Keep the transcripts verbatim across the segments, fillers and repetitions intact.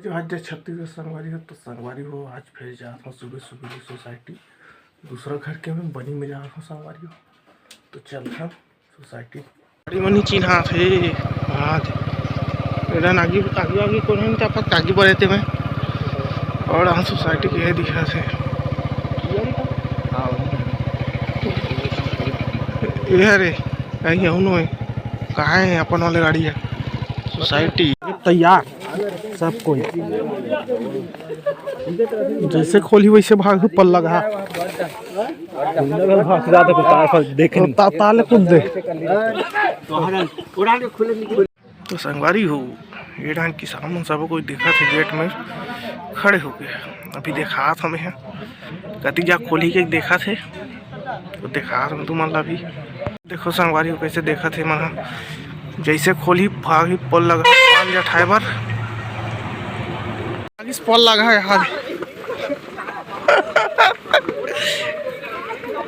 आज जय छत्तीसगढ़ संगवारी हो। तो संगवारी हो, आज फिर जात हूँ सुबह सुबह सोसाइटी, दूसरा घर के में बनी में जात हूँ संगवारी हो। तो चलथन सोसाइटी। बड़ी मनी चिन्हा थे आज। एडन आगी आगी आगी कोनो नहीं, तब आगी बरे ते में। और हम सोसाइटी के दिखा थे। ये रे, कहीं हूँ नो है। कहाँ है अपन वाले गाड़ी है? सोसाइटी तैयार, सब कोई जैसे खोली वैसे भाग पल लगा। भाग जाता कुछ तार फार देखे नहीं। ता-, ताले कूद दे। तो संगवारी हो, ये डाहन किसान मन सब कोई देखा थे गेट में खड़े होके। अभी देखात हमें हैं, कति जा खोली के देखा थे, तो देखात हमें तुमन ला भी। देखो संगवारी हो, कैसे देखा थे मन ह, जैसे खोली भागी पोल लगा पाल जठाए बर। आगिस पोल लगा है यार।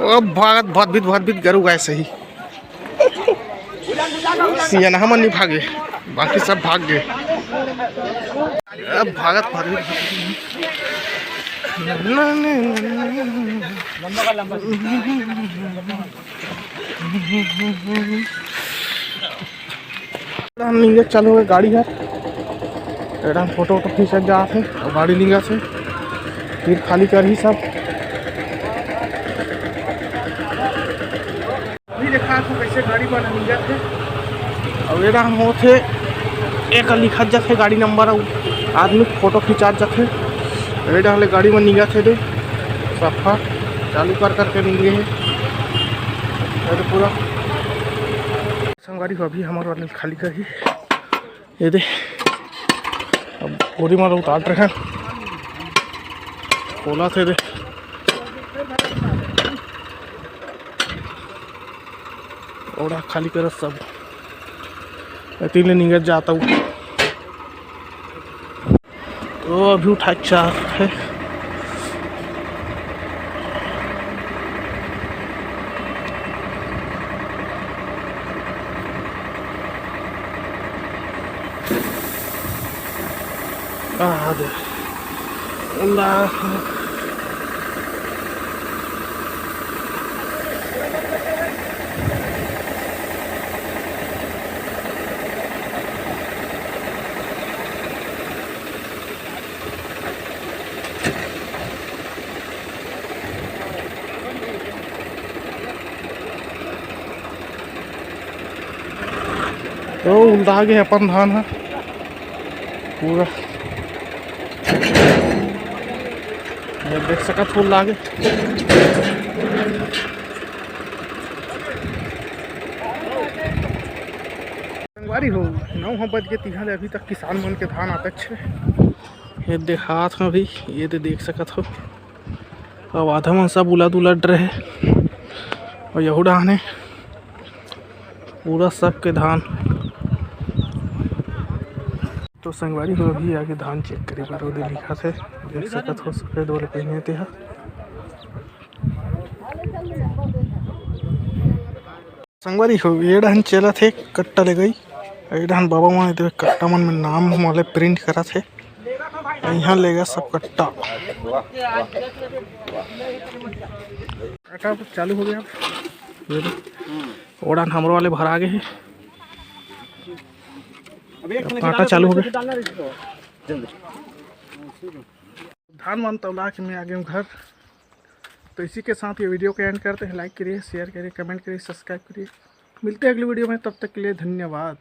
ओ भागत भदभित भदभित गरु गाय सही। सियनहा मन नहीं भागे, बाकी सब भाग गए। अब भागत भागत निंगे चालू हो गाड़ी हर। एडम फोटो वोटो खींचत जात हे और गाड़ी निंगा से फिर खाली करही सब। अभी देखा तो कैसे गाड़ी बना निंगा थे। और एडम होत हे एक लिखत जाथे गाड़ी नंबर और आदमी फोटो खिंचात जाथे। एडम ले गाड़ी में निंगा थे दे सफा चालू कर करके निंगे हे। अरे पूरा संगवारी हो, अभी हमारे वाले खाली करही। ये दे, अब बोरी मार उतार रहे हैं। खोला थे दे। ओड़ा खाली करत सब। एती ले निंगत जाता हूँ। ओ, अभी उठा के चाह है। आ दे। अल्लाह। तो उल्दा गे अपन धान ह पूरा, ये देख सकत हो, उल्दा गे। संगवारी हो, नौ ह बज के तिहा ले अभी तक किसान मन के धान आतेच हे। ये देखात हूँ अभी, ये दे देख सकत हो, अब आधा मन सब उलद उलद रहे और यहू डाहने पूरा सबके धान। तो संगवारी हो, अभी आगे धान चेक करे बर ओदे लिखा थे, देख सकत हो सफेद वाले पहिने ते ह। संगवारी हो, ये डहन चलत हे कट्टा लेगई, ये डहन बाबा मन एदे कट्टा मन में नाम वाले प्रिंट करत हे। यहाँ लेगा सब कट्टा। कट्टा चालू हो गया। ये दे। ओड़ान हमरो वाले भरा गए हे। अब काटा चालू हो गए। धान मन तौला के मैं आ गया हूँ घर। तो इसी के साथ ये वीडियो को एंड करते हैं। लाइक करिए, शेयर करिए, कमेंट करिए, सब्सक्राइब करिए। मिलते हैं अगली वीडियो में, तब तक के लिए धन्यवाद।